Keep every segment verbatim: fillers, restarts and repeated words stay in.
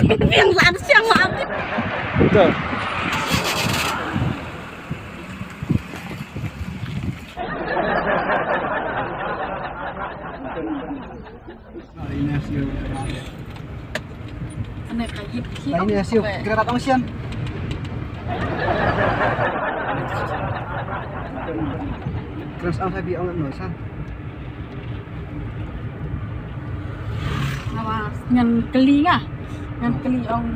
Biang sa siang ma abdi. Betul. Ane ka yip ki. Ane sio, kira kat ong sian. Kira sa ong sabi ong no sa. Awas, ngan kylli nga. Ngan kylli ong.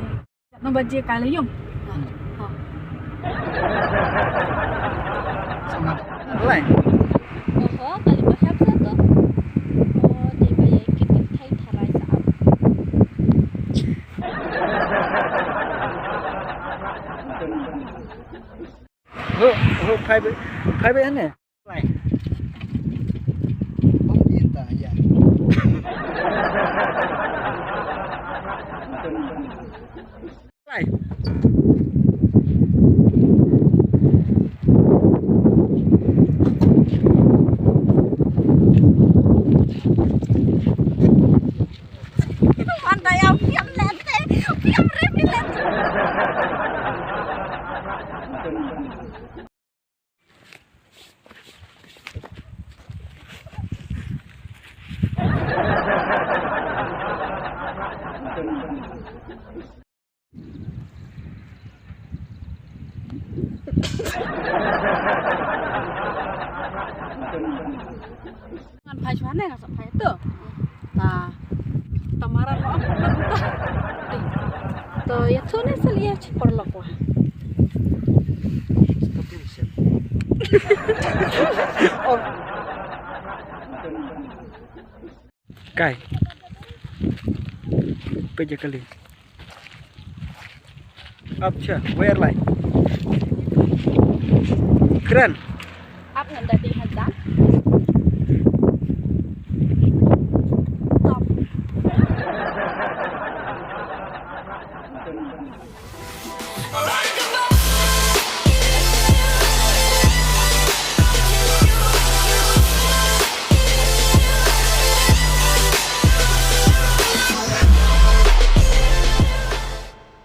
Katno baje ka la ïung? Ha. Sangat. Lai. Oho, kali ba hap sa to. Oh, dei ba ïa kit kit thai tharai sa ap. Ho, ho, phai be, phai be ne. Lai. Bang dia ta ya. Lai. Wan da ya piam lente, piam re mi lente. Ngan phai shwa ne nga sa phai to. Ta, ta marat wa. To ya tu ne sel ya ci por lo kwa. Kai. Pe je kali. Ap cha, wer lai. Kren. Ap ngan da di